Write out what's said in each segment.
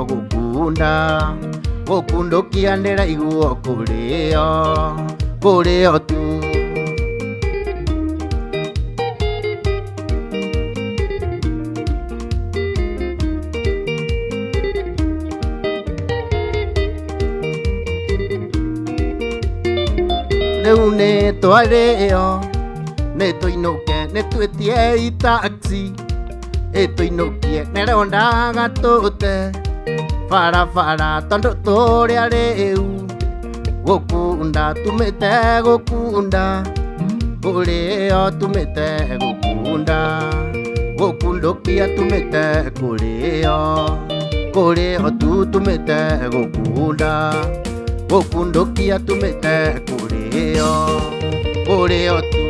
Gũkunda gũkundũkia ndĩraiguo kũrĩo kũrĩo tu. Rĩu nĩ twarĩo nĩ tũinũke nĩ twĩtie taxi ĩtũinũkie nĩrondaga tũte barabara tondũ tũrĩa rĩu gũkunda tumĩte gũkunda kũrĩo tumĩte gũkunda gũkundũkia tumĩte kũrĩo kũrĩo tu tumĩte gũkunda gũkundũkia tumĩte kũrĩo kũrĩo tu.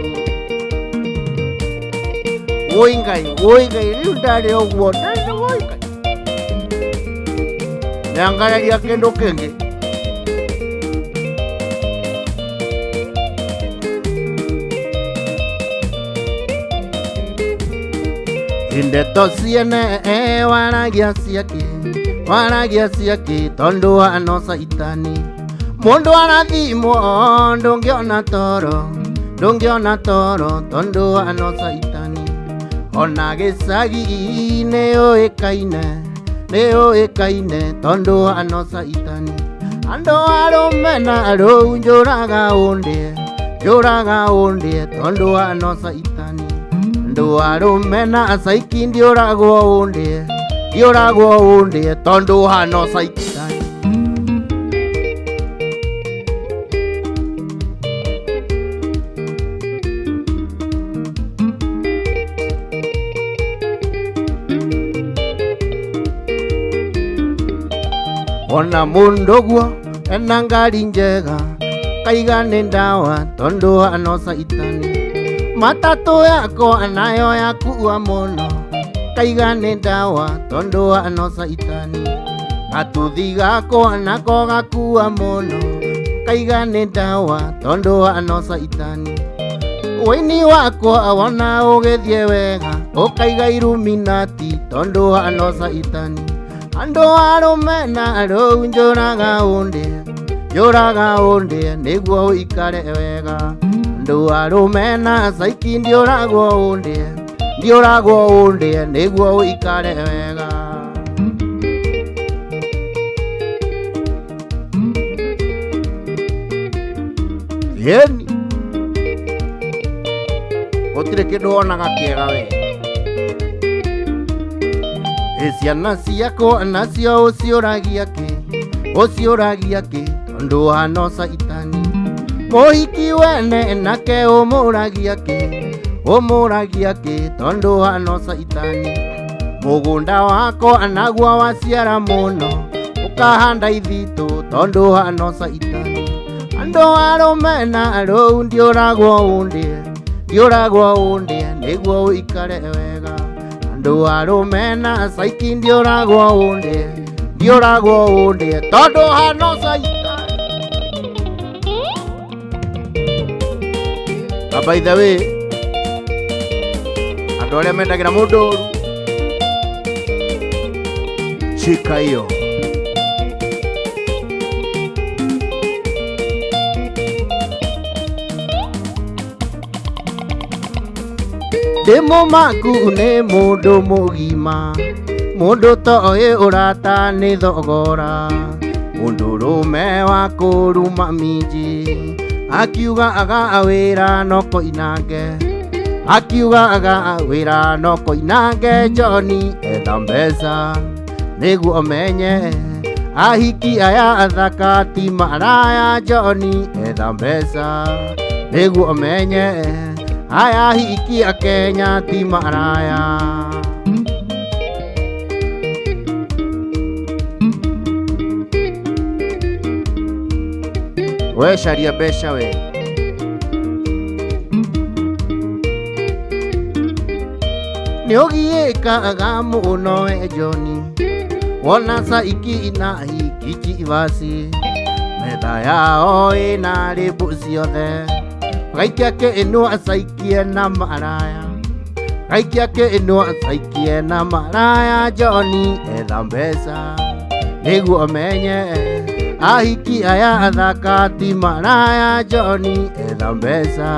Woi Ngai, woi Ngai, rĩu ndarĩ ũguo, ndarĩ woi Ngai. Nangararia kĩndũ kĩngĩ. Ndeto ciene waragia ciake, waragia ciake tondũ ano caitani. Mũndũ arathimwo ndũngĩona toro, ndũngĩona toro tondũ ano caitani. Ona gĩcagi nĩ ũĩkaine, nĩ ũĩkaine tondũ ano caitani. Andũ arũme na rũu njũraga ũndĩe, njũraga ũndĩe tondũ ano caitani. Andũ arũme na caiki ndiũragwo ũndĩe, ndiũragwo ũndĩe tondũ hano caitani. Ona mũndũ guo ena ngari njega kaiga nĩ ndawa tondũ ano caitani. Matatũ yakwa nayo yakua mũno kaiga nĩ ndawa tondũ ano caitani. Gatuthi gakwa nako gakua mũno kaiga nĩ ndawa tondũ ano caitani. Ũini wakwa wona ũgĩthiĩ wega ũkaiga Illuminati tondũ ano caitani. Andũ arũme na rũu njũraga ũndĩe, njũraga ũndĩe nĩguo ũikare wega. Andũ arũme na caiki ndiũragwo ũndĩe, ndiũragwo ũndĩe nĩguo ũikare wega. Yeni gũtirĩ kĩndũ wonaga kĩega we. Ĩ ciana ciakwa nacio ũciũragia kĩ, ũciũragia kĩ tondũ hano caitani. Mũhiki wene nake ũmũragia kĩ, ũmũragia kĩ tondũ hano caitani. Mũgũnda wakwa naguo waciara mũno ũkahanda ithitũ tondũ hano caitani. Andũ arũme na rũu ndiũragwo ũndĩe, ndiũragwo ũndĩe nĩguo ũikare wega. Andũ arũme na caiki ndiũragwo ũndĩe, ndiũragwo ũndĩe tondũ hano caitani. Na by the way, andũ arĩa mendagĩra mũndũ ũru, shika hiyo. Ndĩ mũmaku nĩ mũndũ mũgima, mũndũ toĩ ũrata nĩ thogora. Mũndũrũme wa kũruma minji, akiugaga wĩra no koinange, akiugaga wĩra no koinange. John etha mbeca nĩguo menye ahiki aya athaka ti maraya. John etha mbeca nĩguo menye aya ahiki a Kenya ti maraya. We caria mbeca we. Nĩ ũgiĩkaga mũno we John, wona caiki na hiki chivasi metha yao ĩna rĩmbu ciothe gaikia kĩnua caikie na maraya, gaikia kĩnua caikie na maraya. John etha mbeca. Nĩguo menye ahiki aya athaka ti maraya Johnny etha mbeca.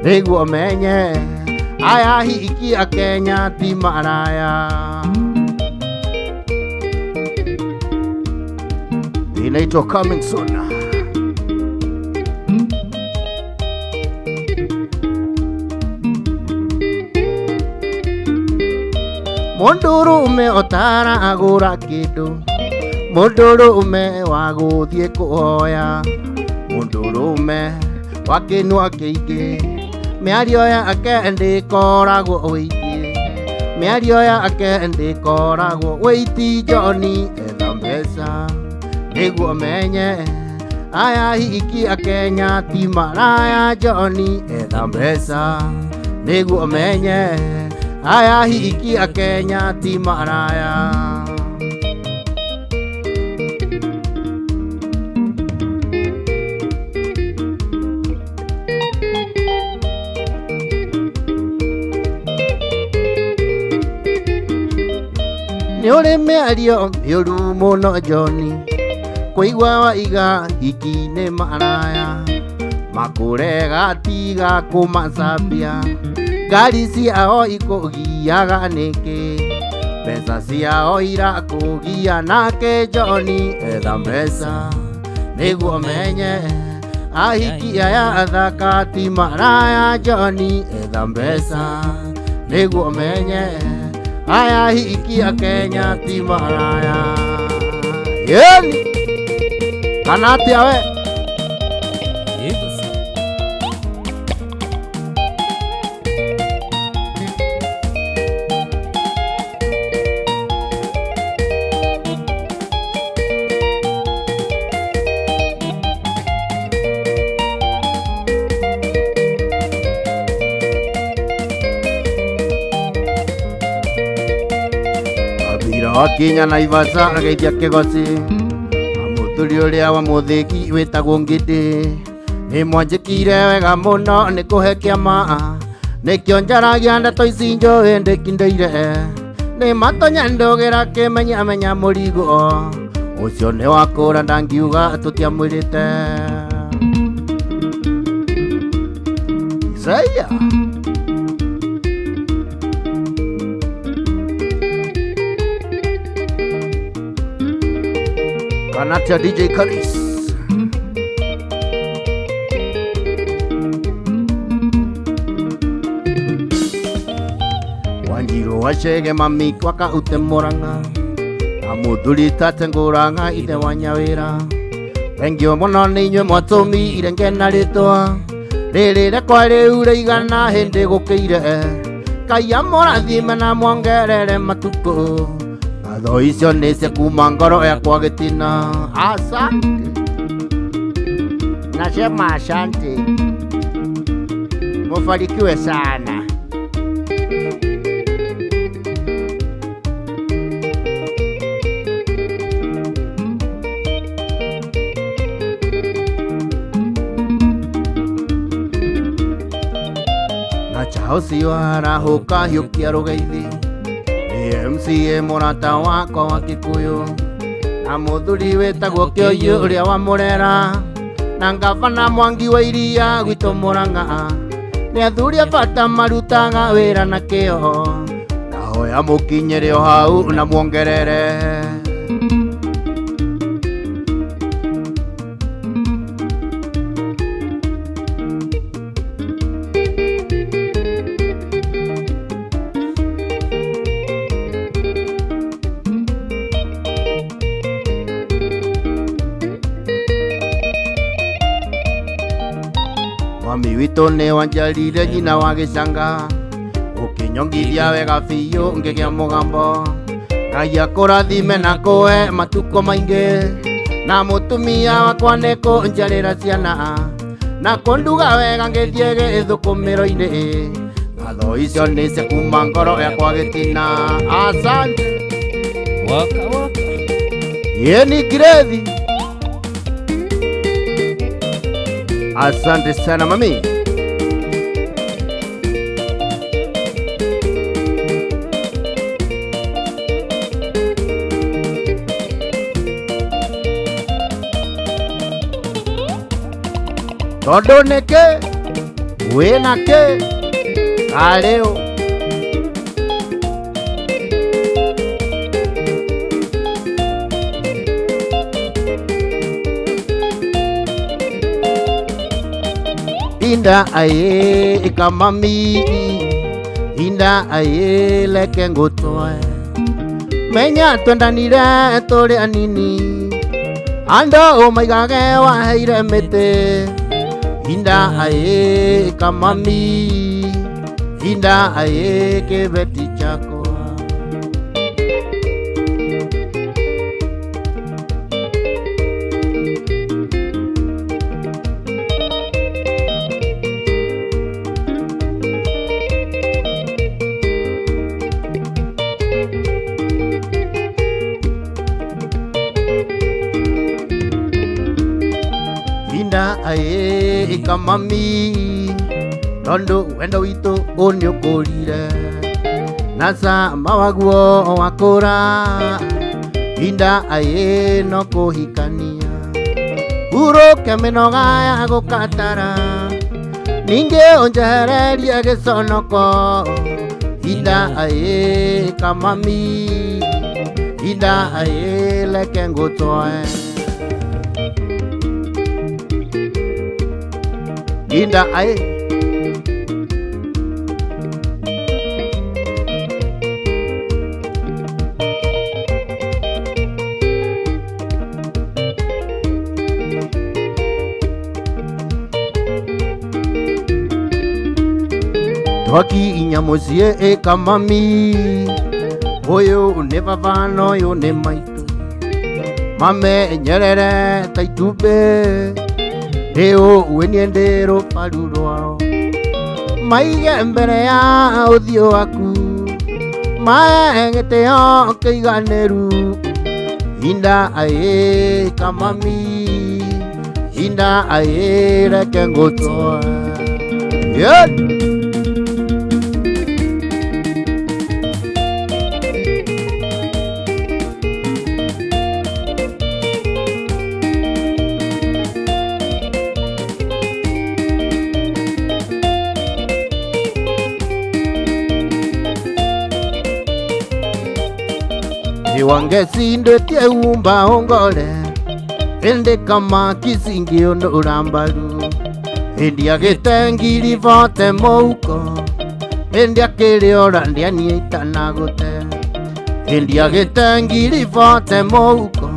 Nĩguo menye aya hiki a Kenya ti maraya. Inaitwa Coming Soon. Mũndũrũme ũtaragũra kĩndũ, mũndũrũme wa gũthiĩ kũhoya, mũndũrũme wa kĩnua kĩingĩ, mĩario yake ndĩkoragwo ũingĩ, mĩario yake ndĩkoragwo ũiti. Johnny etha mbeca nĩguo menye aya hiki a Kenya ti maraya. Johnny etha mbeca nĩguo menye aya hiki a Kenya ti maraya. Nĩ ũrĩ mĩario mĩũru mũno Johnny, kũigua waiga hiki nĩ maraya, makũrega tiga kũmacambia, ngari ciao ikũgiaga nĩkĩ, mbeca ciao irakũgia nake. Johnny etha mbeca nĩguo menye ahiki aya athaka ti maraya. Johnny etha mbeca nĩguo menye aya hiki a Kenya ti maraya. Yeni kana atĩa we? Yego se. Abira wakinya Naivasha ageithia kĩgoci na mũthuri ũrĩa wa mũthĩgi wĩtagwo Ngĩndĩ. Nĩ mwanjĩkire wega mũno nĩ kũhe kĩama, nĩkĩo njaragia ndeto ici njũĩ ndĩkindĩire. Nĩ matonya ndũgĩra kĩmenyamenya mũrigo ũcio nĩ wakũra, ndangiuga tũtiamwĩrĩte. Isaia Kanatia DJ Karis. Wanjiru wacege mami kwaka ute Murang'a na mũthuri tate ngũrang'a ithe wa Nyawĩra. Thengio mũno nĩ inyuĩ mwatũmire ngena rĩtwa rĩrĩ rekwa rĩu rĩigana hĩndĩ gũkĩire. Ngai amũrathime na mwongerere matukũ. Ngatho icio nĩ cia kuma ngoro yakwa gĩtina. Asante, nasema asante, mufarikiwe sana. Na chao ũcio arahũka hiũkia rũgeithi nĩ MCA mũrata wakwa wa Kikuyu na mũthuri wĩtagwo Kĩoyũ ũrĩa wa Mũrera na ngavana Mwangi wa Iria gwitũ Mũrang'a. Nĩ athuri a bata marutaga wĩra na kĩo, ndahoya mũkinyĩre o hau na muongerere. Mami witũ nĩ wanjarire nyina wa gĩcanga, ũkĩnyongithia wega biũ ngĩgĩa mũgambo. Ngai akũrathime na kũhe matukũ maingĩ, na mũtumia wakwa nĩ kũnjarĩra ciana na kũnduga wega ngĩthiĩ gĩthũkũmĩro-inĩ. Ngatho icio nĩ cia kuma ngoro yakwa gĩtina. Asante. Waka waka. Yeni Kirethi, asante sana mami. Tondũ nĩkĩ wĩna kĩ karĩũ. Inda aye kamami, inda aye leke ngũtwe. Menya twendanire tũrĩ anini, andũ maigage waheire mĩtĩ. Inda aye kamami, inda aye kĩbeti chakwa. Inda aye kamami, tondu wendo witũ ũnĩũkũrire na cama waguo wakũra. Inda aye no kũhikania, hurũke mĩnoga ya gũkatara, ningĩ ũnjehererie gĩconoko. Inda aye kamami, inda aye leke ngũtwae. Inda aye. Twakinya mũciĩ ĩkamami, ũyũ nĩ baba na ũyũ nĩ maitũ, mamenyerere ta itumbĩ, nĩ ũĩ niĩ ndĩ rũbaru rwao. Maige mbere ya ũthiũ waku, mae gĩtĩo kĩiganĩru. Inda aye kamami, inda aye reke ngũtwae. Yeah. Iwangesindĩtie umba ongore, ĩndĩ kama kicingi ũndũra mbaru, ĩndĩ agĩte ngiri bote mũhuko, ĩndĩ akĩrĩ ora ndĩanie itanagũte. Ĩndĩ agĩte ngiri bote mũhuko,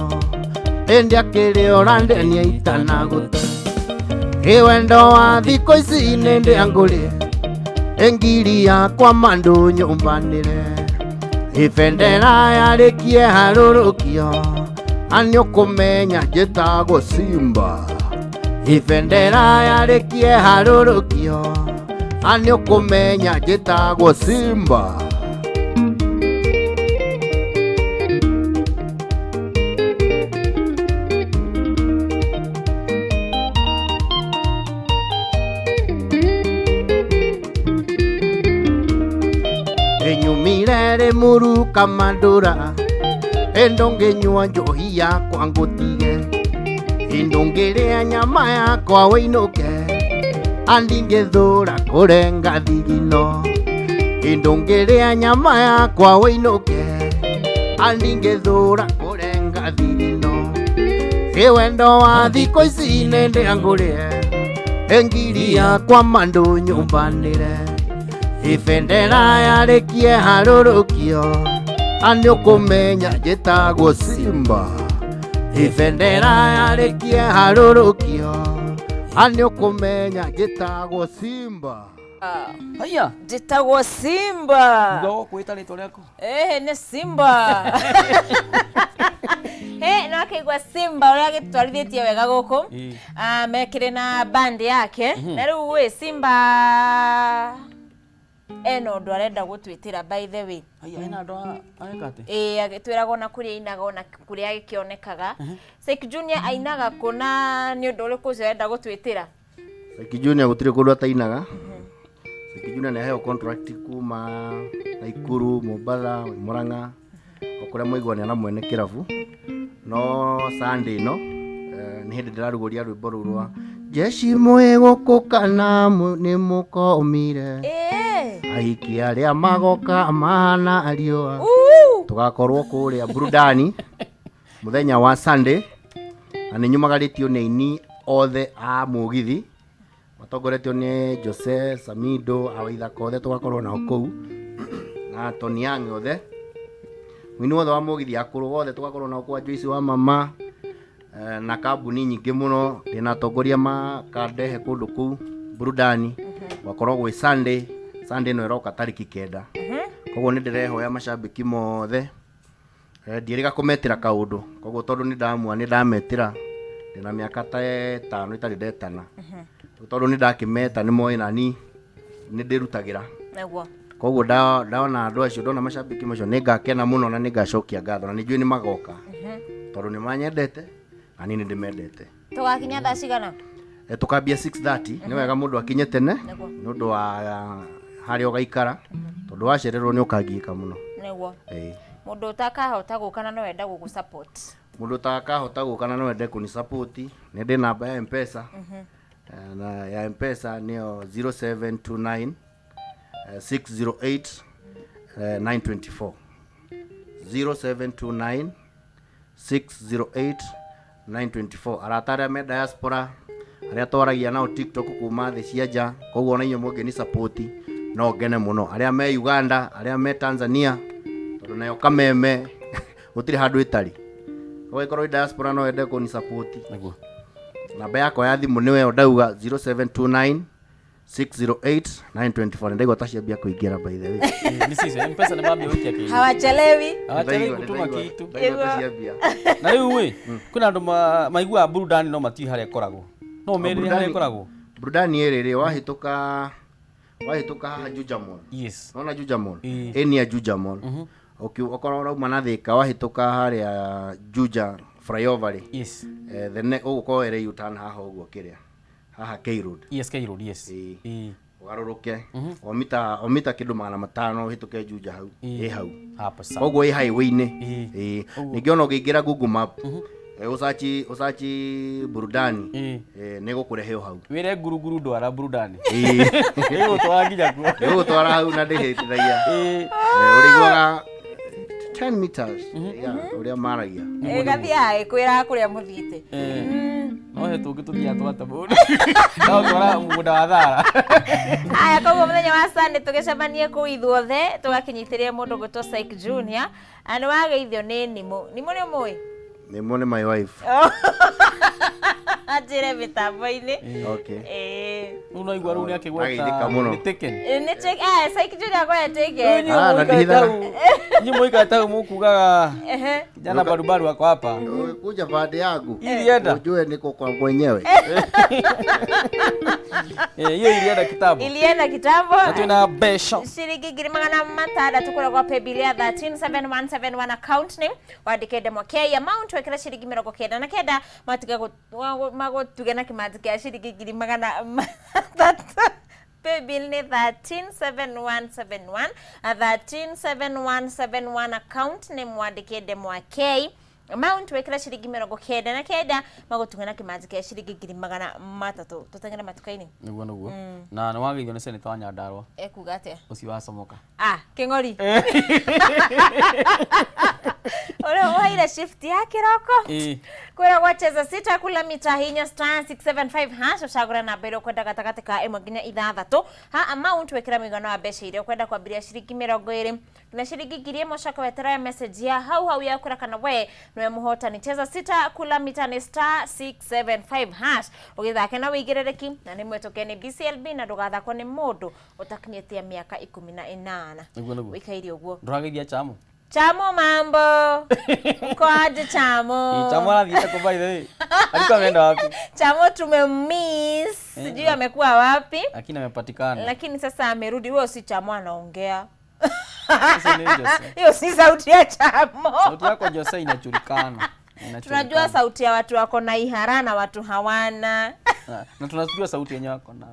ĩndĩ akĩrĩ ora ndĩanie itanagũte. Ĩ wendo wa thikũ ici nĩ ndĩangũrĩ, ĩ ngiri yakwa mandũ nyũmbanĩre. Ibendera yarĩkie harũrũkio, anĩũkũmenya njĩtagwo Simba. Ibendera yarĩkie harũrũkio, anĩũkũmenya njĩtagwo Simba. Ĩnyumire rĩmuru kamandũra, ĩndũngĩnyua njohi yakwa ngũtige, ĩndũngĩrĩa nyama yakwa wĩinũke, andingĩthũra kũrenga thigino. Ĩndũngĩrĩa nyama yakwa wĩinũke, andingĩthũra kũrenga thigino. Ĩ wendo wa thikũ ici nĩ ndĩangũrĩe, ĩ ngiri yakwa mandũ nyũmbanĩre. Ibendera yarĩkie harũrũkio, anĩũkũmenya njĩtagwo Simba. Ibendera yarĩkie harũrũkio, anĩũkũmenya njĩtagwo Simba. Haya. Njĩtagwo Simba. Thutha wa kwĩta rĩtwa rĩaku. Ĩhĩ nĩ Simba. Hĩ no akĩigua Simba ũrĩa agĩtwarithĩtie wega gũkũ. Ĩĩ. Ah, mekĩrĩ na band yake. Na rĩu ĩ Simba ena ũndũ arenda gũtwĩtĩra, by the way. Haya, hena andũ areka atĩ. Ĩĩ, agĩtwĩraga ona kũrĩa ainaga, ona kũrĩa agĩkĩonekaga. Syke Junior ainaga kũ na nĩ ũndũ ũrĩkũ ũcio arenda gũtwĩtĩra? Syke Junior gũtirĩ kũndũ atainaga. Syke Junior nĩ aheo contract kuma Naikuru, Mombatha, Murang'a, o kũrĩa mwaiguanĩra na mwene kĩrabu. No Sunday ĩno nĩ hĩndĩ ndĩrarugũria rwĩmbo rũu rwa Jeshi mwĩ gũkũ kana nĩ mũkomire? Ĩĩ. Ahiki arĩa magoka mahana riũa. Uu. Tũgakorwo kũrĩa burudani mũthenya wa Sunday, na nĩ nyumagarĩtio nĩ aini othe a mũgithi matongoretio nĩ Jose Samido, awaithaka othe tũgakorwo nao kũu, na Tony Young othe, mũini wothe wa mũgithi, akũrũ othe tũgakorwo nao kwa Joyce wa mama, na kambuni nyingĩ mũno ndĩna atongoria makandehe kũndũ kũu burudani. Gwakorwo gwĩ Sunday, Sunday ĩno ĩroka tarĩki 9. Koguo nĩ ndĩrehoya macambĩki mothe, ndiĩrĩga kũmetĩra kaũndũ, koguo tondũ nĩ ndamua nĩ ndametĩra, ndĩna mĩaka ta 5 itarĩ ndetana. Rĩu tondũ nĩ ndakĩmeta, nĩ moĩ nani nĩ ndĩrutagĩra. Nĩguo. Koguo ndona andũ acio, ndona macambĩki macio, nĩ ngakena mũno na nĩ ngacokia ngatho, na nĩ njũĩ nĩ magoka tondũ nĩ manyendete na niĩ nĩ ndĩmendete. Tũgakinya thaa cigana? Tũkambia 6:30. Nĩ wega mũndũ akinye tene Nĩguo. nĩ ũndũ wa harĩa ũgaikara, tondũ wacererwo nĩ ũkangiĩka mũno. Nĩguo. Ĩĩ. Mũndũ ũtakahota gũka na no enda gũgũ support? Mũndũ ũtakahota gũka na no ende kũni support, nĩ ndĩ namba ya M-Pesa. Na ya M-Pesa nĩyo 0729 608 924, 0729 608 924. Arata arĩa me diaspora, arĩa twaragia nao TikTok kuma thĩ cia nja, koguo ona inyuĩ mũngĩni support no ngene mũno, arĩa me Uganda, arĩa me Tanzania, tondũ nayo kameme gũtirĩ handũ ĩtarĩ. Ũgĩkorwo wĩ diaspora no wende kũni support, Nĩguo. Namba yakwa ya thimũ nĩwe ndauga, 0729 608 924. Ndaigua ta ciambia kũingĩra, by the way. Nĩ cicio M-Pesa nĩ mambia gũikia kĩndũ. Hawachelewi. Hawachelewi Ndaigua- gũtũma ndaigua- kitu. Ndaigua ta ciambia. Na rĩu ĩ kwĩna andũ maiguaga burudani no matiũĩ harĩa ĩkoragwo, no merĩre harĩa ĩkoragwo. Burudani ĩrĩ rĩ, wahĩtũka haha Juja Mall. Nona Juja Mall? Ĩĩ. Ĩ nĩ ya Juja Mall. Okorwo ũrauma na Thĩka, wahĩtũka harĩa Juja flyover rĩ, ũgũkorwo ĩrĩ U-turn haha ũguo, kĩrĩa haha K Road. Yes, K Road, yes. Ĩĩ. Ĩĩ. Ũgarũrũke o mita kĩndũ 500 ũhĩtũke Juja hau, ĩ hau. Hapo sawa. Koguo ĩ highway-inĩ. Ĩĩ. Ĩĩ, ningĩ ona ũngĩingĩra Google Map, ũcaci burudani, Ĩĩ. Nĩ gũkũrehe o hau. Wĩre ngurunguru ndwara burudani. Ĩĩ. Ĩgũtwara nginya kuo. Ĩgũgũtwara hau na ndĩhĩtithagia. Ĩĩ. Ũrĩiguaga 10 meters, yeah, ũrĩa maragia. Ĩgathiaga ĩkwĩraga kũrĩa mũthiĩte. No he tũngĩ tũthiaga twate mũndũ no twara mũgũnda wa thara. Aya, koguo mũthenya wa Sunday tũgĩcemanie kũu ithuothe tũgakĩnyitĩrĩre mũndũ gwĩtwo Syke Junior. Na nĩ wageithio nĩ Nimũ. Nimũ nĩ ũmũĩ? Nĩmo nĩ my wife. Anjĩre mĩtambo-inĩ. Okay. Ĩĩ. Rĩu no igua rĩu nĩ akĩgweta Ageithĩka mũno. nĩ taken. Ĩ, nĩ Syke Junior akwenda taken. Ah, na ndihithaga. Nyinyi mũikarĩte hau mũkugaga Ehe. kijana barubaru ako hapa. Kuja pande yangu Ilienda. ujue niko kwa mwenyewe. Hiyo ilienda kitambo. Ilienda kitambo. Na tuna besho. Ciringi 600,000 kũrĩa gwa paybill ya 137171, account name wandĩke Ndemwa K, amount wekĩra ciringi 99, matiga magũtuge na kĩmanji kĩa ciringi 300,000. Paybill nĩ 137171, 137171, account name wandĩke Ndemwa K, amount wekĩra ciringi 99, magũtuge na kĩmanji kĩa ciringi 300,000. Tũteng'ere matuka-inĩ. Nĩguo. Na nĩ wageithio nĩ seneta wa Nyandarua. Ekuga atĩa? Ũcio wacomoka. Ah, Kĩng'ori ũrĩa ũhaire shift ya kĩroko. Ĩĩ. Kwĩra gwacheza sita kula mita hinya *675#, ũcagũra namba ĩrĩa ũkwenda gatagatĩ ka 1 nginya 6. Ha amount wĩkĩra mũigana wa mbeca iria ũkwenda, kwambĩrĩria ciringi 20 nginya ciringi 1000. Ũcoke weterere message ya hau hau ya kwĩra kana we nĩwe mũhotani. Cheza sita kula mita nĩ *675# ũgĩthake na wĩigĩrĩrĩki, na nĩ mwĩtũke nĩ BCLB, na ndũgathakwo nĩ mũndũ ũtakinyĩtie mĩaka 18. Nĩguo. Wĩikaire ũguo. Ndũrageithia Chamo? Chamo, mambo, uko aje Chamo? Ĩĩ, Chamo arathiĩte kũ, by the way? Alikuwa ameenda wapi? Chamo tumemiss, sijui amekuwa wapi. Lakini amepatikana. Lakini sasa amerudi. Huyo si Chamo anaongea. Sasa ni Jose. Hiyo si sauti ya Chamo. Sauti yako Jose inajulikana. Inajulikana. Tunajua sauti ya watu wako na ihara na watu hawana. Na tunajua sauti yenyewe wako na.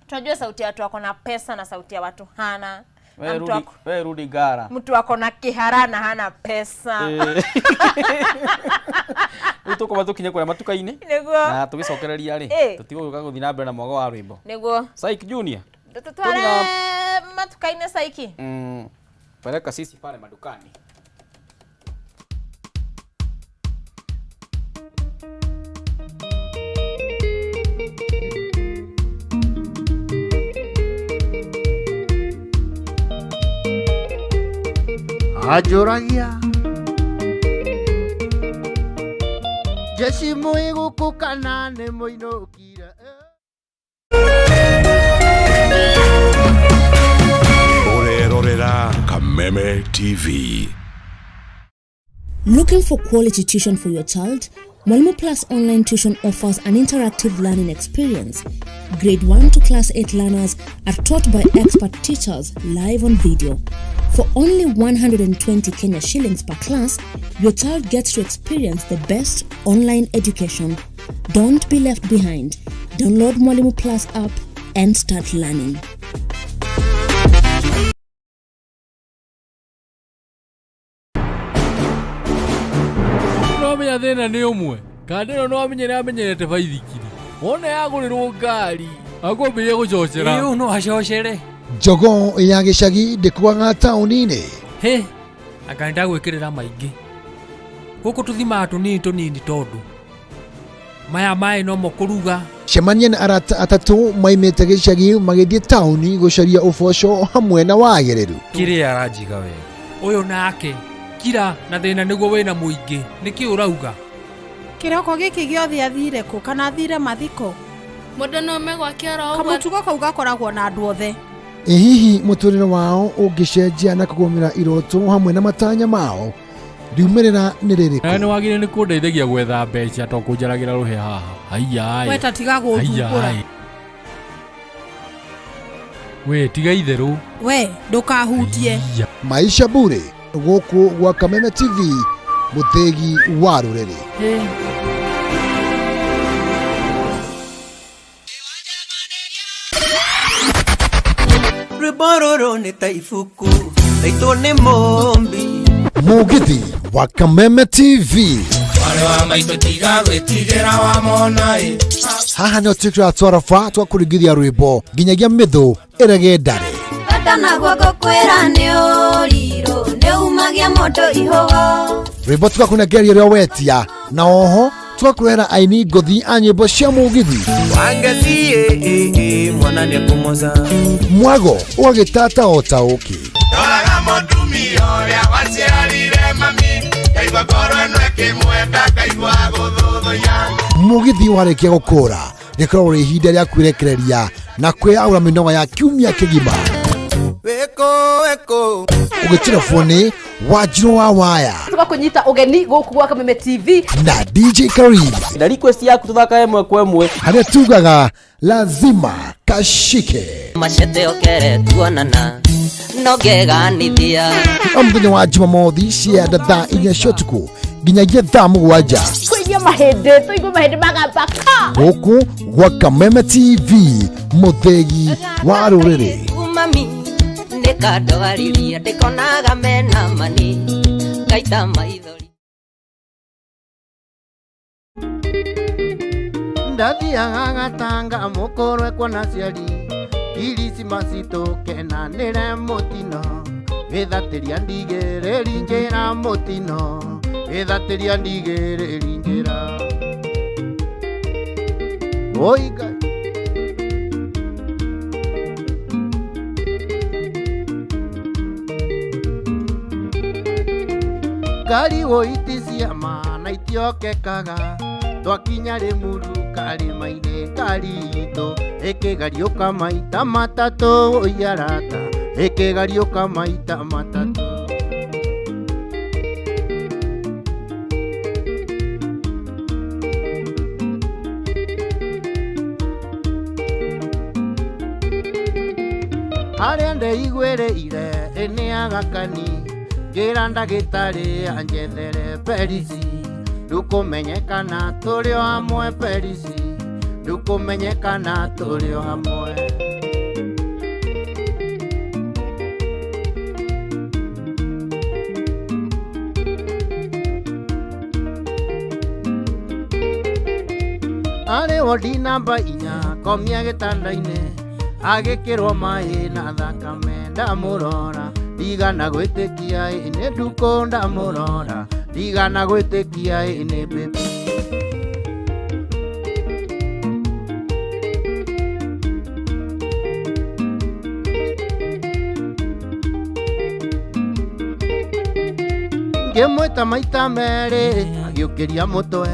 Tunajua sauti ya watu wako na pesa na sauti ya watu hana. Na Wewe mtu rudi, wewe rudi gara. Mtu wako na kihara na hana pesa. Eh. Rĩu. Tũkwamba tũkinye kũrĩa matuka-inĩ. Nĩguo. Na tũgĩcokereria rĩ, Ĩ. tũtigũgĩũka gũthiĩ na mbere na mwago wa rwĩmbo. Nĩguo. Saik Junior. Tũtware matuka-inĩ Saiki. Peleka sisi pale madukani. Anjũragia jeci mwĩ gũkũ kana nĩ mũinũkire. Ũrerorera Kameme TV. Looking for quality tuition for your child? Mwalimu Plus Online Tuition offers an interactive learning experience. Grade 1 to Class 8 learners are taught by expert teachers live on video. For only 120 Kenya shillings per class, your child gets to experience the best online education. Don't be left behind. Download Mwalimu Plus app and start learning. No menya thĩna nĩ ũmwe kanda ĩno no amenyere amenyerete baithikiri wona yagũrĩrwo ngari akwambĩrĩria gũcocera. Ĩĩ, no acocere. Njogoo ya gĩcagi ndĩkuaga taũni-inĩ. Hĩ, anga nĩndagwĩkĩrĩra maingĩ gũkũ tũthimaga tũnini tũnini tondũ maya maĩ nomo kũruga. Cemania na arata atatũ maimĩte gĩcagi magĩthiĩ taũni gũcaria ũboco hamwe na wagĩrĩru. Kĩrĩa aranjiga wega. Ũyũ nake kira na thĩna nĩguo wĩna mũingĩ nĩkĩ ũrauga? Kĩroko gĩkĩ gĩothe athire kũ kana athire mathiko? Mũndũ no ome gwake oro ũguo. Kamũtugo kau gakoragwo na andũ othe. Ĩ hihi mũtũrĩre wao ũngĩcenjia na kũgũmĩra iroto hamwe na matanya mao, riumĩrĩra nĩ Na rĩrĩkũ? nĩ wagĩrĩire nĩ kũndeithagia gwetha mbeca to kũnjaragĩra rũhĩa haha. Haiya. We ta tiga gũthumbũra. We tiga itherũ. We ndũkahutie. Maisha Bure gũkũ gwa Kameme TV, mũthĩgi wa rũrĩrĩ. Rwĩmbo rũrũ nĩ ta ibuku raitwo nĩ mũmbi. Mũgithi wa Kameme TV. Mwarĩ wa maitũ tiga gwĩtigĩra wamona ĩ. Haha nĩho twĩkĩraga twaraba twakũringithia rwĩmbo nginyagia mĩthũ ĩrege ndare. Bata naguo ngũkwĩra nĩ ũrirũ nĩ umagia mũndũ ihũgo. Rwĩmbo tũgakũnengeria ũrĩa wetia na oho tũgakũrehera aini ngũthi a nyĩmbo cia mũgithi. Wangeci ĩ mwana nĩekũmoca. Mwago ũgagĩtata o ta ũkĩ. Ndoraga mũtumia ũrĩa waciarire mami, ngaigua ngoro ĩno ĩkĩmwenda, ngaigua gũthũthũya. Mũgithi warĩkia gũkũra rĩkoragwo rĩ ihinda rĩa kwĩrekereria na kwĩyaũra mĩnoga ya kiumia kĩgima. Wĩkũ wĩkũ. Ũgĩtirabwo nĩ Wanjirũ wa Waya Tũgakũnyita ũgeni gũkũ gwa Kameme TV. na DJ Karim. Na request yaku tũthakae ĩmwe kwa ĩmwe. Harĩa tugaga lazima kashike. Macete okere tuonana no ngeganithia. O mũthenya wa Jumamothi cia thaa 4 cia ũtukũ nginyagia thaa 7. Kũinia mahĩndĩ, tũigue mahĩndĩ magamba ka. Gũkũ gwa Kameme TV, mũthĩgi wa rũrĩrĩ. Mami nĩkandwaririe ndĩkonaga mena mani ngaita maithori. Ndathiaga gatanga mũkũrwe kuona ciari Kiricimaci tũkenanĩre mũtino gĩthatĩria ndigĩrĩri njĩra mũtino gĩthatĩria ndigĩrĩri njĩra. Oi Ngai. Ngari wũiti ciama na itiokekaga twakinya Rĩmuru karĩma-inĩ ngari itũ ĩkĩgariũka maita matatũ wũi arata ĩkĩgariũka maita matatũ. Harĩa ndeiguĩrĩire ĩ nĩ agakani ngĩra ndagĩtarĩ anjethere perisi ndũkũmenyekana tũrĩ o hamwe perisi ndũkũmenyekana tũrĩ o hamwe. Arĩ wodi namba 4 komia gĩtanda-inĩ agĩkĩrwo maĩ na thakame ndamũrora ndigana gwĩtĩkia ĩ nĩ ndukũ ndamũrora ndigana gwĩtĩkia ĩ nĩ baby. Ngĩmwĩta maita merĩ agĩũkĩria mũtwe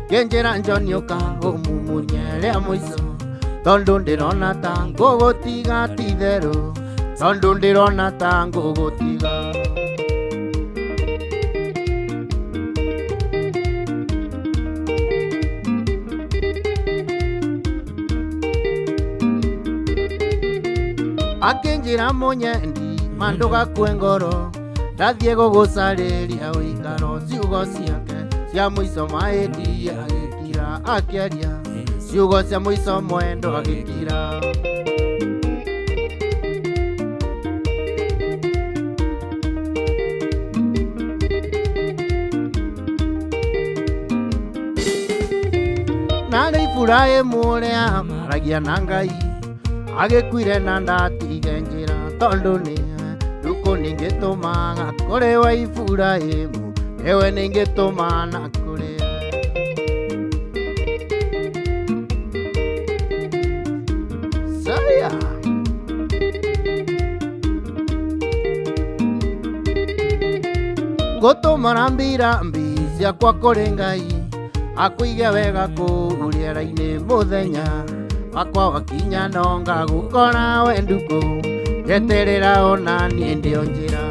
ngĩnjĩra John ũka ũmumunye rĩa mũico tondũ ndĩrona ta ngũgũtiga ti itherũ tondũ ndĩrona ta ngũgũtiga. Akĩnjĩra mũnyendi ma ndũgakue ngoro ndathiĩ gũgũcarĩria ũikaro ciugo ciake cia mũico maĩndi agĩkira akĩaria ciugo cia mũico mwendo agĩkira. Narĩ Iburahĩmu ũrĩa maragia na Ngai agĩkuire na ndatige njĩra tondũ nĩwe ndukũ ningĩtũmaga kũrĩ we Iburahĩmu nĩwe ningĩtũma na kũrĩ we. Saya. Ngũtũma rambirambi ciakwa kũrĩ Ngai akũige wega kũu rĩera-inĩ mũthenya wakwa wakinya no ngagũkora we ndukũ njeterera ona niĩ ndĩ o njĩra.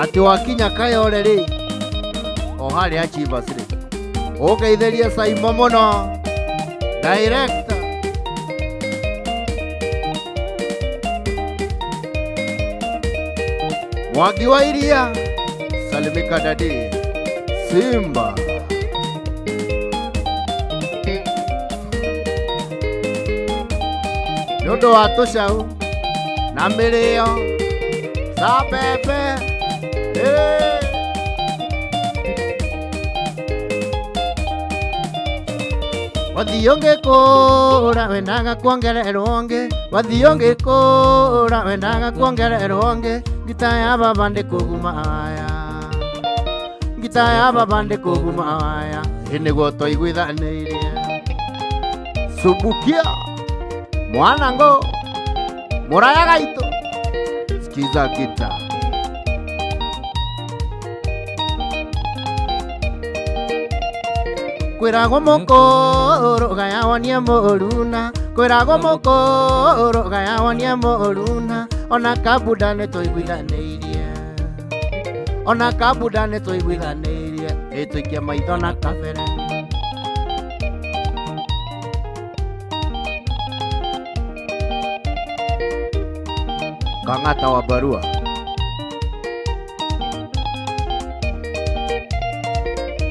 Atĩ wakinya Kayole rĩ o harĩa Chivas rĩ ũngeithĩrie Saimo mũno director. Mwangi wa Iria salimika dadi Simba. Nĩ ũndũ wa tũcau na mĩrĩo ta mbembe Wathiĩ ũngĩkũra wendaga kuongererwo ũngĩ wathiĩ ũngĩkũra wendaga kuongererwo ũngĩ ngita ya baba ndĩkũguma waya ngita ya baba ndĩkũguma waya ĩ nĩguo twaiguithanĩirie. Subukia mwanangu mũraya gaitũ sikiza gita. Kwĩragwo mũkũrũ gayawonie mũruna kwĩragwo mũkũrũ gayawonie mũruna ona kabuda nĩ tũiguithanĩirie ona kabuda nĩ tũiguithanĩirie ĩtũikie maitho na kabere. Kang'ata wa barua.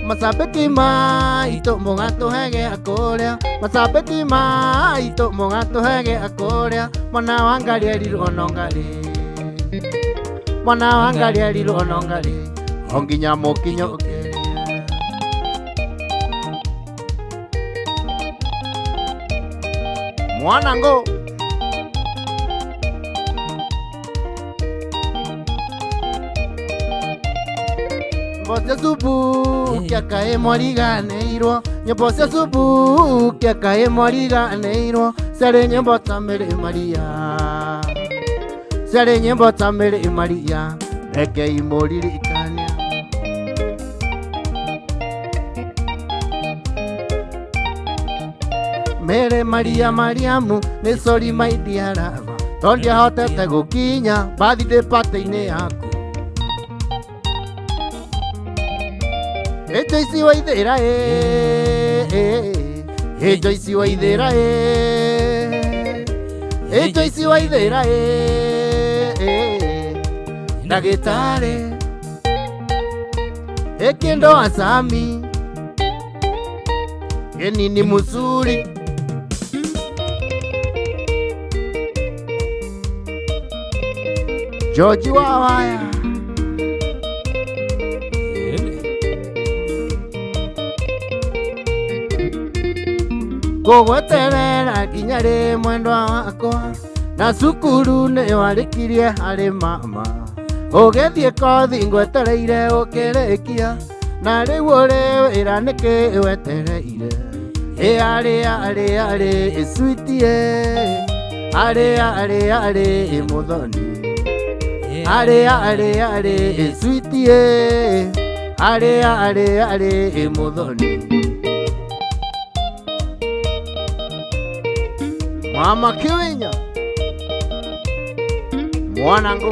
Macabĩki maitũ mũgatũhe gĩa kũrĩa macabĩki maitũ mũgatũhe gĩa kũrĩa mwana wa ngarĩ erirwo no ngarĩ mwana wa ngarĩ erirwo no ngarĩ o nginya mũkinyũkĩrie. Mwanangu nyĩmbo cia Subukia kaĩ mwariganĩirwo nyĩmbo cia Subukia kaĩ mwariganĩirwo ciarĩ nyĩmbo ta Mary Maria ciarĩ nyĩmbo ta Mary Maria rekei mũririkane. Mary Maria Mariamu nĩ sorry my dear lover tondũ ndiahotete gũkinya birthday party-inĩ yaku. Ĩ Joyce Waithĩra ĩ Joyce Waithĩra ĩ Joyce Waithĩra ĩ ndagĩtarĩ ĩ kĩndo acami ĩ nini muzuri. George wa waya Ngũgweterera nginya rĩ mwendwa wakwa na cukuru nĩ warĩkirie harĩ mama ũgĩthiĩ kothi ngwetereire ũkĩrĩkia na rĩu ũrĩ wĩra nĩkĩ wetereire ĩ arĩ arĩ arĩ ĩcuitie arĩ arĩ arĩ mũthoni arĩ arĩ arĩ ĩcuitie arĩ arĩ arĩ mũthoni Mama Kiwinya mwanangu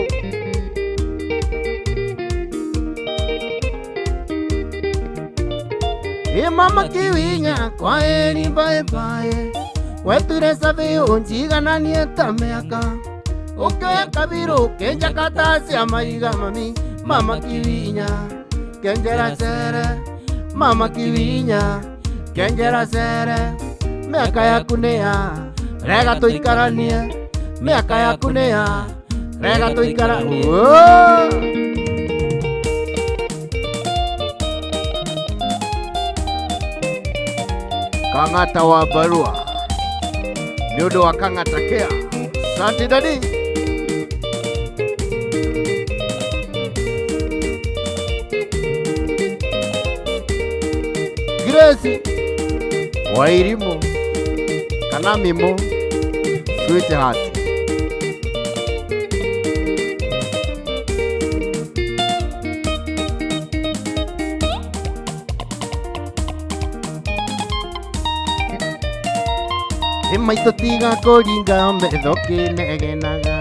Ĩ mama Kiwinya kwa heri bye bye weture sabi unjigananie ta mĩaka ũkĩoya kabirũ kenja katacia maiga mami mama Kiwinya kenjera cere mama Kiwinya kenjera cere mĩaka yaku nĩ ya rega tũikaranie mĩaka yaku nĩ ya rega tũikara Whoa! Kang'ata wa barua nĩ ũndũ wa Kang'ata Care. Asante dadi. Grace Wairimu kana Mimo sweetheart. Ĩ maitũ tiga kũringa metho kĩnegenaga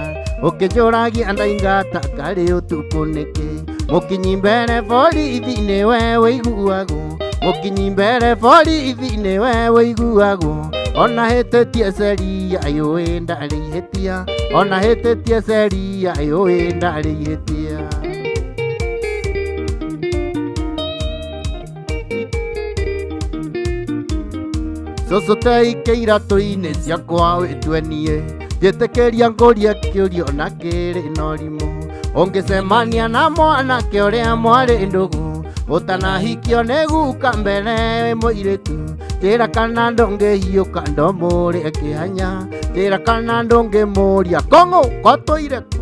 ũkĩnjũragia ndaingata karĩ ũtukũ nĩkĩ mũkinyi mbere borithi nĩwe wĩiguagwo mũkinyi mbere borithi nĩwe wĩiguagwo ona hĩtĩtie ceria yũĩ ndarĩ ihĩtia ona hĩtĩtie ceria yũĩ ndarĩ ihĩtia cũcũ teike iratũ-inĩ ciakwa wĩtue niĩ njĩtĩkĩria ngũrie kĩũrio na kĩrĩ na ũrimũ ũngĩcemania na mwanake ũrĩa mwarĩ ndũgũ ũtanahikio nĩ guka mbere wĩ mũirĩtu njĩra kana ndũngĩhiũka ndomũrĩe kĩhanya njĩra kana ndũngĩmũria kong'ũ kotũire kũ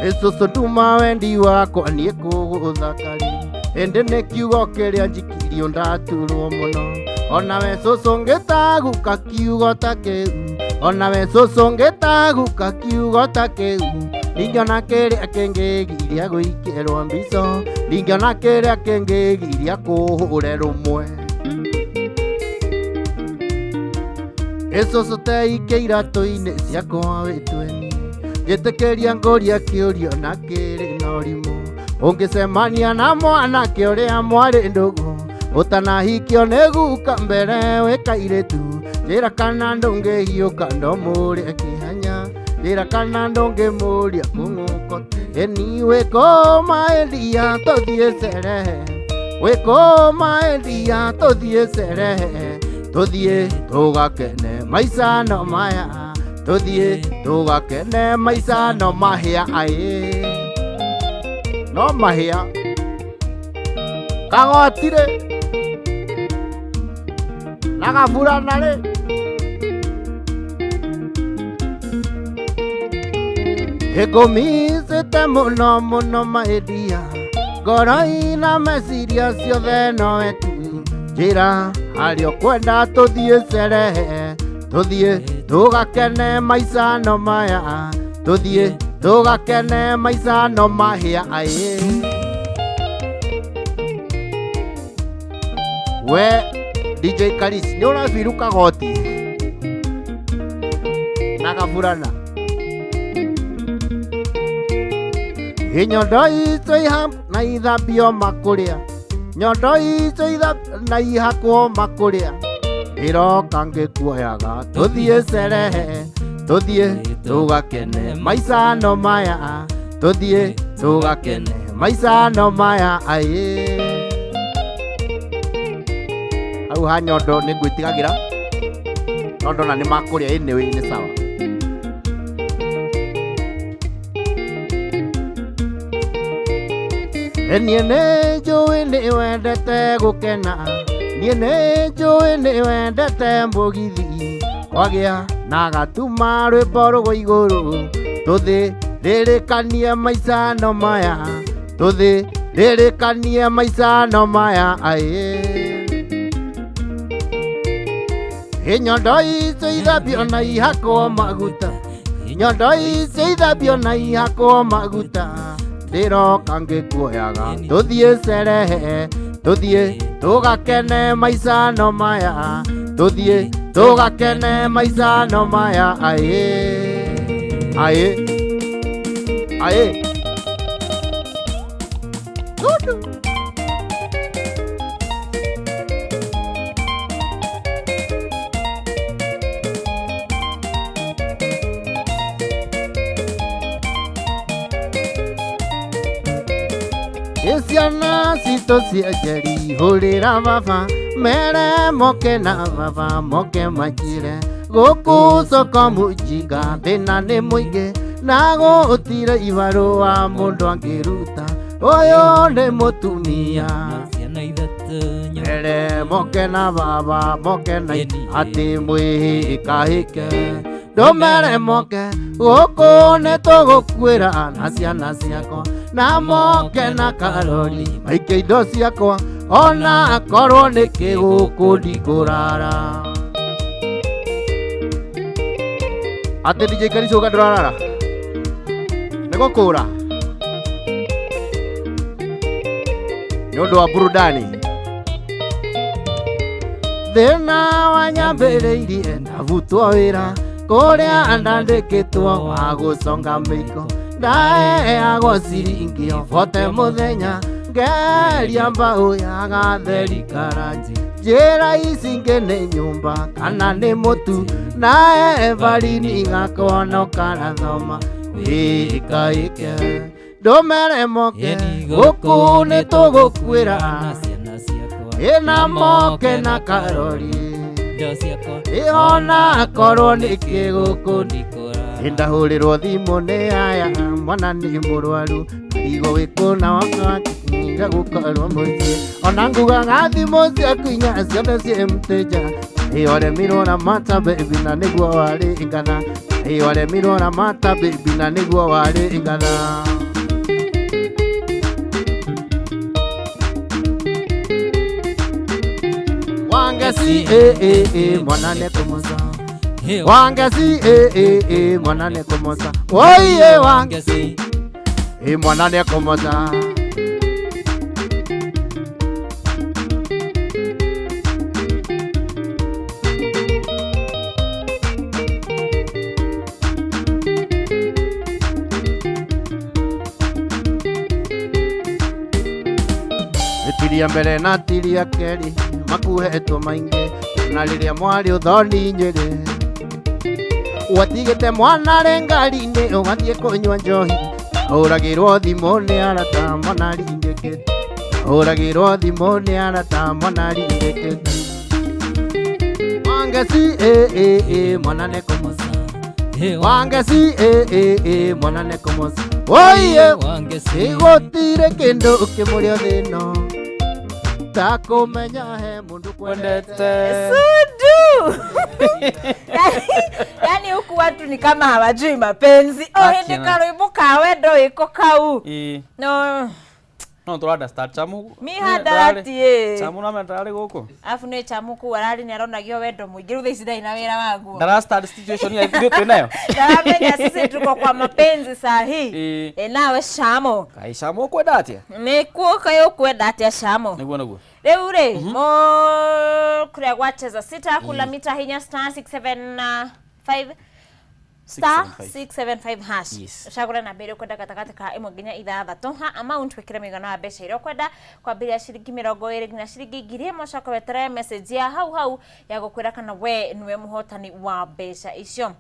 ĩcũcũ nduma wendi wakwa niĩ kũgũthakari ĩndĩ nĩ kiugo kĩrĩa njikirio ndaturwo mũno onawe cũcũ ngĩtaguka kiugo ta kĩu onawe cũcũ ngĩtaguka kiugo ta kĩu ndingĩona kĩrĩa kĩngĩgiria gũikĩrwo mbico ndingĩona kĩrĩa kĩngĩgiria kũhũre rũmwe ĩcũcũ teike iratũ-inĩ ciakwa wĩtue niĩ njĩtĩkĩria ngũria kĩũrio na kĩrĩ na ũrimũ ũngĩcemania na mwanake ũrĩa mwarĩ ndũgũ ũtanahikio nĩ guka mbere wĩ kairĩtu njĩra kana ndũngĩhiũka ndomũrĩe kĩhanya njĩra kana ndũngĩmũria kũng'ũko ĩni wĩkũma ĩndia tũthiĩ cerehe wĩkũma ĩndia tũthiĩ cerehe tũthiĩ tũgakene maica no maya tũthiĩ tũgakene maica no mahĩa aĩ no mahĩa kagotire na gaburana rĩ ĩngũmicĩte mũno mũno mahĩndia ngoro ina meciria ciothe nowe tu njĩra harĩa ũkwenda tũthiĩ cerehe tũthiĩ tũgakene maica no maya tũthiĩ tũgakene maica no mahĩa aĩ we DJ Karis nĩ ũrabiru kagoti na gaburana Nyondo icio na ithambio makũrĩa nyondo icio na ihakwo makũrĩa ĩroka ngĩkuoyaga tũthiĩ cerehe tũthiĩ tũgakene maica no maya tũthiĩ tũgakene Maica no maya aĩ. Hau ha nyondo nĩ ngwĩtigagĩra no ndona nĩ makũrĩa anyway nĩ sawa. Niĩ nĩ njũĩ nĩ wendete gũkena, niĩ nĩ njũĩ nĩ wendete mũgithi, kwagĩa na gatuma rwĩmbo rũgũ igũrũ, tũthĩ rĩrĩkanie maica no maya, tũthĩ rĩrĩkanie maica no maya aĩ. Nyondo icio ithambio na ihakwo maguta, nyondo icio ithambio na ihakwo maguta, ndĩroka ngĩkuoyaga tũthiĩ cerehe, tũthiĩ tũgakene maica no maya, tũthiĩ tũgakene maica no maya aĩ aĩ aĩ. Tundu. Ciana citũ cia njeri hũrĩra baba mere moke na baba moke manjĩre gũkũ soko mũjinga thĩna nĩ mũingĩ na gũtirĩ ibarũa mũndũ angĩruta ũyũ nĩ mũtumia mere moke na baba moke na atĩ mwĩhĩkahĩke ndũmere moke gũkũ nĩ tũgũkuĩra na ciana ciakwa na moke na karori maike indo ciakwa ona akorwo nĩ kĩgũkũ ndikũrara. Atĩ DJ Karicũga ndũrarara nĩ gũkũra nĩ ũndũ wa burudani. Thĩna wanyambĩrĩirie ndabutwo wĩra kũrĩa ndandĩkĩtwo wa gũconga mĩiko ndaheagwo ciringi o bote mũthenya ngeria mbaũ ya gatheri karanji njĩra ici ingĩ nĩ nyũmba kana nĩ mũtu na Evarini gakwa no karathoma wĩkaĩke ndũmere moke gũkũ nĩ tũgũkuĩra ĩna moke na karori ĩona akorwo nĩ kĩgũkũ ndahũrĩrwo thimũ nĩ aya mwana nĩ mũrwaru karigo wĩkũna wakatiga gũkorwo mũciĩ ona ngugaga thimũ ciaku inya ciothe ciĩ mteja ĩoremirwo na mata baby na nĩguo warĩ ngatha ĩoremirwo na mata baby na nĩguo warĩ ngatha. Wangeci mwana nĩ kũmoca Wangeci mwana nĩ kũmoca oiye Wangeci mwana nĩ kũmoca. Tiria mbere na tiria kerĩ makuhetwo maingĩ na rĩrĩa mwarĩ ũthoni nyĩrĩ watigĩte mwana rĩ ngari-inĩ ũgathiĩ kũnyua njohi hũragĩrwo thimũ nĩ arata mwana ringĩkĩte hũragĩrwo thimũ nĩ arata mwana ringĩkĩte. Wangeci mwana nĩ kũmoca Wangeci mwana nĩ kũmoca oiye Wangeci gũtirĩ kĩndũ kĩmũrĩ thĩno takumenya he mundu kwendete. Sudu. Yani huku watu ni kama hawajui mapenzi. Oh hindi karwimbo ka wendo iko kau. No no tå understand chamu mi handarati ä chamu na mendararä gå kå arabu nä chamu kuu ararä nä aronagio wendo må ingä rä u thaa ici ndarĩ na wĩra waguo ndara start situation ya ithuĩ twĩ nayo ndaramenya sisi tuko kwa mapenzi saa hii e nawe Shamo kai Shamo ũkwenda atĩa nĩkuo kaĩ ũkwenda atĩa Shamo nĩguo nĩguo rĩu rĩ mo kũrĩa gwacheza sita kula mita hinya star 675 star 675 hash. Yes. Ucagũre namba ĩrĩa ũkwenda gatagatĩ ka ĩmwe nginya ithathatũ ha amount wĩkĩre mũigana wa mbeca iria ũkwenda kwambĩrĩria ciringi 20 nginya ciringi 1000 ũcoke weterere message ya hau hau ya gũkwĩra kana we nĩwe mũhotani wa mbeca icio.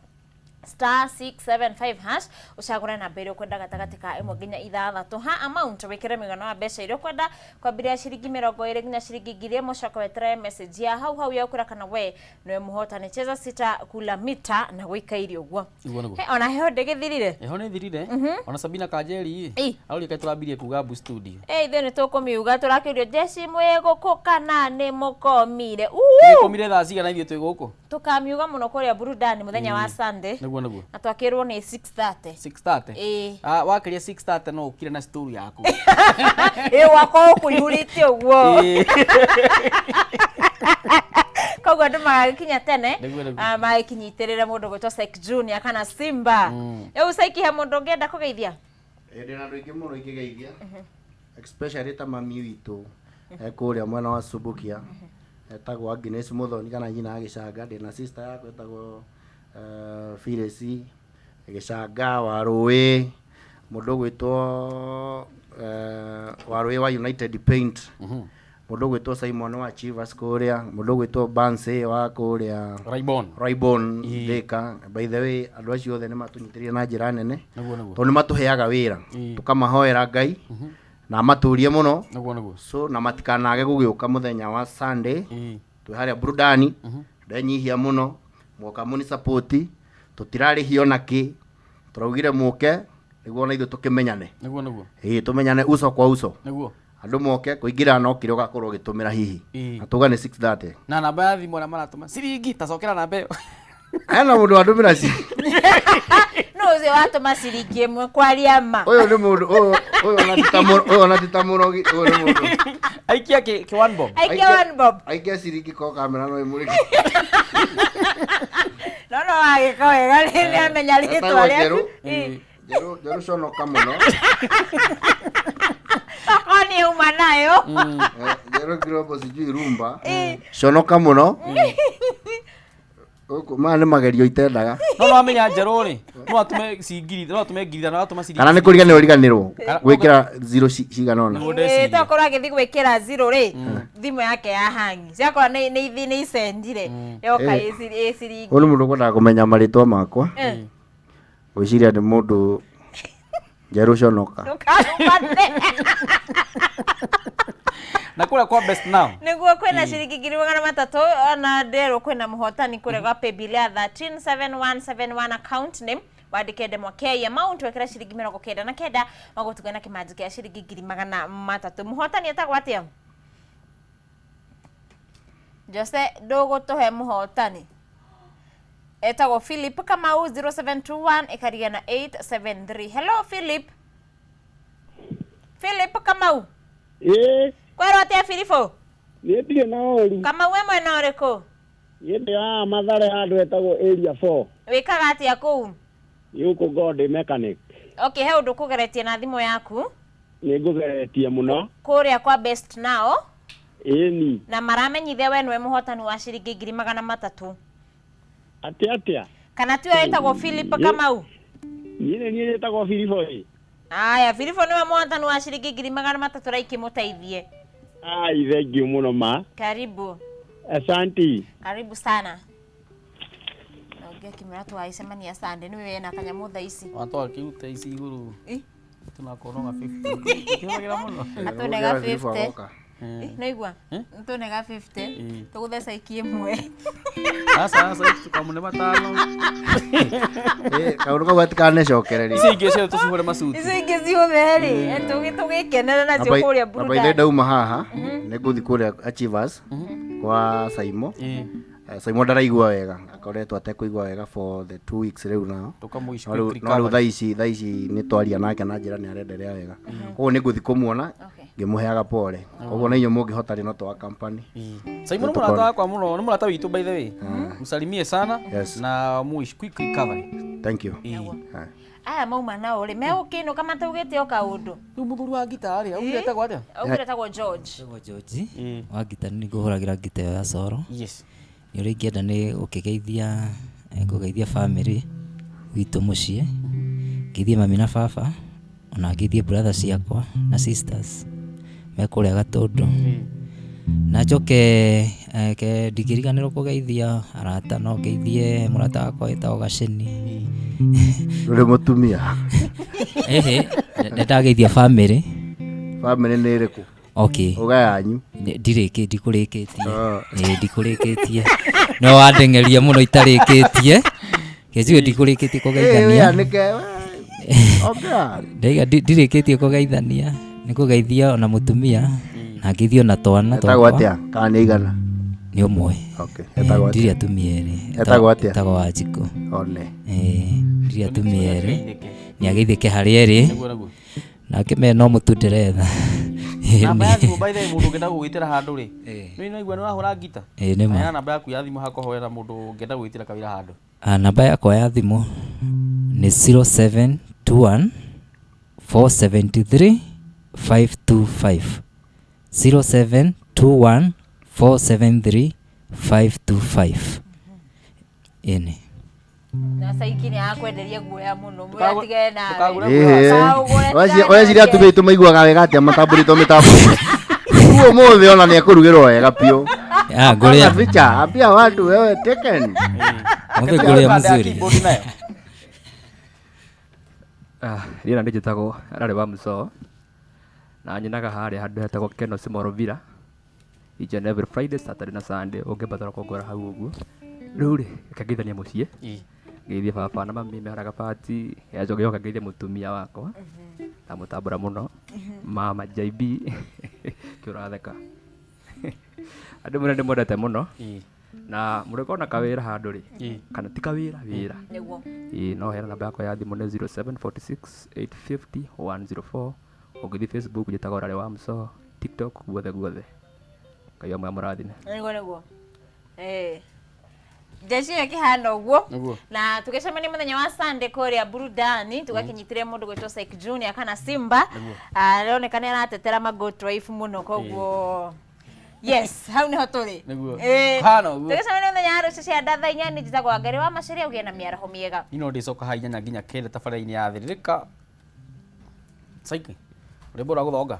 Star 675 hash, ucagure namba ĩrĩa ũkwenda gatagatĩ ka ĩmwe nginya ithathatũ. Ha amount wĩkĩre mũigana wa mbeca iria ũkwenda, kwambĩrĩria ciringi 20 nginya ciringi 1000. Ũcoke weterere message ya hau hau ya ũkwĩra kana we nĩwe mũhotani. Cheza sita kula mita na gũikaire ũguo. Ũguo nĩguo. He, ona heho ndĩgĩthirire. Heho nĩ thirire. Ona Sabina Kanjeri Ĩ. aroria kaĩ tũrambirie kuga mbu studio. Ĩ, ithuĩ nĩ tũkũmiuga. Tũrakĩũrio jeshi mwĩ gũkũ kana nĩ mũkomire? Uu! Tũgĩkomire thaa cigana ithuĩ twĩ gũkũ? Tũkamiuga mũno kũrĩa burudani mũthenya wa Sunday. Nĩguo nĩguo. Na twakĩrwo nĩ 6:30. 6:30. Ĩ. Ah, wakĩria 6:30 no ũkire na story yaku. Ĩ, wakorwo kũihũrĩte ũguo. Ĩ. Koguo andũ magagĩkinya tene. Nĩguo, nĩguo. Ah, magĩkinyitĩrĩre mũndũ gwĩtwo Syke Junior kana Simba. Rĩu Syke, he mũndũ ũngĩenda kũgeithia? Ĩ, ndĩna andũ aingĩ mũno ingĩgeithia, especially ta mami witũ kũrĩa mwena wa Subukia, etagwo Agnes Muthoni kana nyina Gĩcanga. Ndĩna sister yakwa etagwo Phyllis Gĩcanga wa Rũĩ, mũndũ ũgwĩtwo wa Rũĩ wa United Paint, mũndũ ũgwĩtwo Simon wa Chivas kũrĩa, mũndũ ũgwĩtwo Banse wa kũrĩa Raibon. Raibon Thika. By the way, andũ acio othe nĩ matũnyitĩrĩire na njĩra nene Nĩguo nĩguo. tondũ nĩ matũheaga wĩra. Tũkamahoera Ngai na amatũrie mũno. Nĩguo nĩguo. So na matikanage gũgĩũka mũthenya wa Sunday twĩ harĩa burudani. Ndenyihia mũno, mwoka mũni support, tũtirarĩhio na kĩ, tũraugire mũke nĩguo ona ithuĩ tũkĩmenyane. Nĩguo nĩguo. Ĩĩ, tũmenyane uso kwa uso. Nĩguo. Andũ moke kũingĩra no kĩrĩa ũgakorwo ũgĩtũmĩra hihi. Na tuga nĩ 6:30. Na namba ya thimũ arĩa maratũma ciringi tacokera namba ĩyo. Hena mũndũ wandũmĩra ci No ũcio watũma ciringi 1 kwaria ma. Ũyũ nĩ mũndũ ũyũ ũyũ ona ti ta ũyũ ona ti ta mũrogi, ũyũ nĩ mũndũ aikia kĩ one bob. Aikia one bob. Aikia ciringi ko kamera no ĩmũrĩke. No no wagĩka wega nĩ amenya rĩtwa Etagwo rĩaku. Njerũ. Ĩ. Njerũ Njerũ conoka mũno. Okorwo nĩ uma nayo. Njerũ Global sijui rumba. Ĩ. Conoka mũno. Gũkũ maya nĩ magerio itendaga. No no amenya njerũ rĩ, no atũme cingiri, no atũme ngiri ithano, atũma ciringi. Kana nĩ kũriganĩrwo riganĩrwo gwĩkĩra zero cigana ũna. Ĩ, tokorwo agĩthiĩ gwĩkĩra zero rĩ, thimũ yake ya hangi ciakorwo nĩ ithi nĩ icendire yoka. Ĩ. Ĩ ciringi. Ũyũ nĩ mũndũ ũkwendaga kũmenya marĩtwa makwa. Ngwĩciria nĩ mũndũ Njerũ conoka. Ndũkarumane. Na kũrĩa kwa best now. Nĩguo kwĩna ciringi 300,000 ona nderwo kwĩna mũhotani kũrĩa gwa paybill ya 137171, account name wandĩke ndemwa K, amount wekĩra ciringi 99, magũtugana kĩmanjĩ kĩa ciringi 300,000. Mũhotani etagwo atĩa? Jose ndũgũtũhe mũhotani. Etagwo Philip Kamau, 0721 ĩkaria na 873. Hello Philip, Philip Kamau. Ĩĩ. Kwerwo atĩa, Filipo? Niĩ ndirĩ na ũru. Kamau, we mwena ũrĩkũ? Niĩ ndĩ haha Mathare handũ etagwo Area 4. Wĩkaga atĩa kũu? Gũkũ ngorwo ndĩ mechanic. Okay, he ũndũ kũgeretie na thimũ yaku? Nĩ ngũgeretie mũno. Kũrĩa kwa Best Now. Ĩni. Na maramenyithia we nĩwe mũhotani wa ciringi 300,000. Atĩ atĩa? Kana tiwe wĩtagwo Philip Kamau? Niĩ nĩ niĩ njĩtagwo Filipo ĩ. Aya, Filipo nĩwe mũhotani wa ciringi 300,000, raikĩmũteithie. Ai, thank you mũno ma. Karibu. Asanti. Karibu sana. Na ũngĩ akĩmwĩra twagĩcemania Sunday nĩwe wena kanyamũ thaa ici. Watwakĩruta ici igũrũ. Ĩ. Tunakonoga 50. Tũkĩhũthagĩra mũno. Atũnega 50. Nĩigua tũnega 50. Ĩ. Tũgũtheca iki ĩmwe. Aca aca, tukamũne matano. Ĩ, kaũndũ kau gatikanecokererie. Ici ingĩ cio tũcihũre macuti. Icio ingĩ ciothe rĩ, tũgĩkenera nacio kũrĩa na by the way burudani. ndauma haha nĩ ngũthiĩ kũrĩa Achievers kwa Saimo. Saimo ndaraigua wega, akoretwo atekũigua wega for the 2 weeks rĩu nao. Tũkamũici No rĩu quick no rĩu recovery. thaa ici nĩ twaria nake na njĩra nĩ arenderea wega, koguo nĩ ngũthiĩ kũmuona ngĩmũheaga pole. Koguo na inyuĩ mũngĩhota rĩ no twa company. Simon nĩ mũrata wakwa mũno, nĩ mũrata witũ by the way. Msalimie sana. Yes. Na muish quick recovery. Thank you. Aya mauma nao rĩ, megũkĩinũka mataugĩte o kaũndũ. Rĩu mũthuri wa ngita rĩ, augire etagwo atĩa? Augire etagwo George. Etagwo George wa ngita, nĩ ngũhũragĩra ngita ĩyo ya coro. Yes. Nĩ ũrĩa ingĩenda nĩ gũkĩgeithia ngũgeithia family gwitũ mũciĩ, ngeithie mami na baba, ona ngeithie brother ciakwa na sisters me kũrĩa Gatũndũ. Na njoke ke ndingĩriganĩrwo kũgeithia arata, no ngeithie mũrata wakwa wĩtagwo Gaceni. Ndũrĩ mũtumia? Ĩhĩ, nĩ ndageithia bamĩrĩ. Bamĩrĩ nĩ ĩrĩkũ? Okay. Uga yanyu. Ndirĩkĩ, ndikũrĩkĩtie. Ĩĩ, ndikũrĩkĩtie, no wandeng'eria mũno itarĩkĩtie, kĩnjigue ndikũrĩkĩtie kũgeithania. Nĩke ongea. Ndaiga ndirĩkĩtie kũgeithania, nĩ kũgeithia ona mũtumia na ngeithie ona twana Etagwo twakwa. Atĩa kana nĩ igana? Nĩ ũmwe. Okay, etagwo atĩa? Ndirĩ atumia erĩ. Etagwo atĩa? Etagwo Wanjikũ. One. Ĩĩ, ndirĩ atumia erĩ, nĩ ageithĩke harĩa erĩ. Nĩguo, nĩguo. Nake me no mũtu ndĩretha. Namba ya thimũ, by the way, mũndũ ũngĩenda gũgwĩtĩra handũ rĩ, nĩ naigua nĩ ũrahũra ngita. Ĩĩ, nĩ ma. Heana namba yaku ya thimũ hakũhoera mũndũ ũngĩenda gũgwĩtĩra kawĩra handũ. Ah, namba yakwa ya thimũ nĩ 0721 473 525, 0721 473 525, ĩni. Na saiki nĩ akwenderia guoya mũno, mwĩra tigane nawe. Ĩhĩ, ũreciria atumia aitũ maiguaga wega atĩa matambũrĩtwo mĩtambo? Rĩu ũmũthĩ ona nĩ ekũrugĩrwo wega biũ. Ah, ngũrĩa. Hapana picha, ambia watu wewe taken. Mũthĩ ngũrĩa mzuri. Ah, rĩera nĩ njĩtagwo Larry wa Mũsoo na nyinaga harĩa handũ hetagwo Keno Small Villa each and every Friday, Saturday na Sunday, ũngĩbatara kũngora hau ũguo. Rĩu rĩ, reke ngeithanie mũciĩ, ngeithie baba na mami me harĩa Gabati, njoke njoke ngeithie mũtumia wakwa, ndamũtambũra mũno, mama JB, kĩ ũratheka? Andũ mũno ndĩmwendete mũno, na mũrĩkorwo na kawĩra handũ rĩ, kana ti kawĩra, wĩra. Nĩguo. Ĩĩ, no heana namba yakwa ya thimũ nĩ 0746 850 104. Ũngĩthiĩ Facebook njĩtagwo Larry wa Mũsoo, TikTok, guothe guothe. Ngai amwe amũrathime. Nĩguo, nĩguo. Eh, jeshi ĩyo ĩkĩhana ũguo. Nĩguo. Na tũgĩcemania mũthenya wa Sunday kũrĩa burudani, tũgakĩnyitĩre mũndũ gwĩtwo Syke Junior kana Simba. Nĩguo. Aroneka nĩ aratetera ma-goat wife mũno, koguo yes, hau nĩho tũrĩ. Nĩguo. Eh, Hana ũguo. Tũgĩcemania mũthenya wa rũciũ cia thaa 8. Njĩtagwo Wangari wa Maceria, ũgĩe na mĩaraho mĩega. Niĩ no ndĩcoka ha 8 nginya 9 tabarĩra-inĩ ya Thĩrĩrĩka. Saiki, rwĩmbo rwa gũthonga.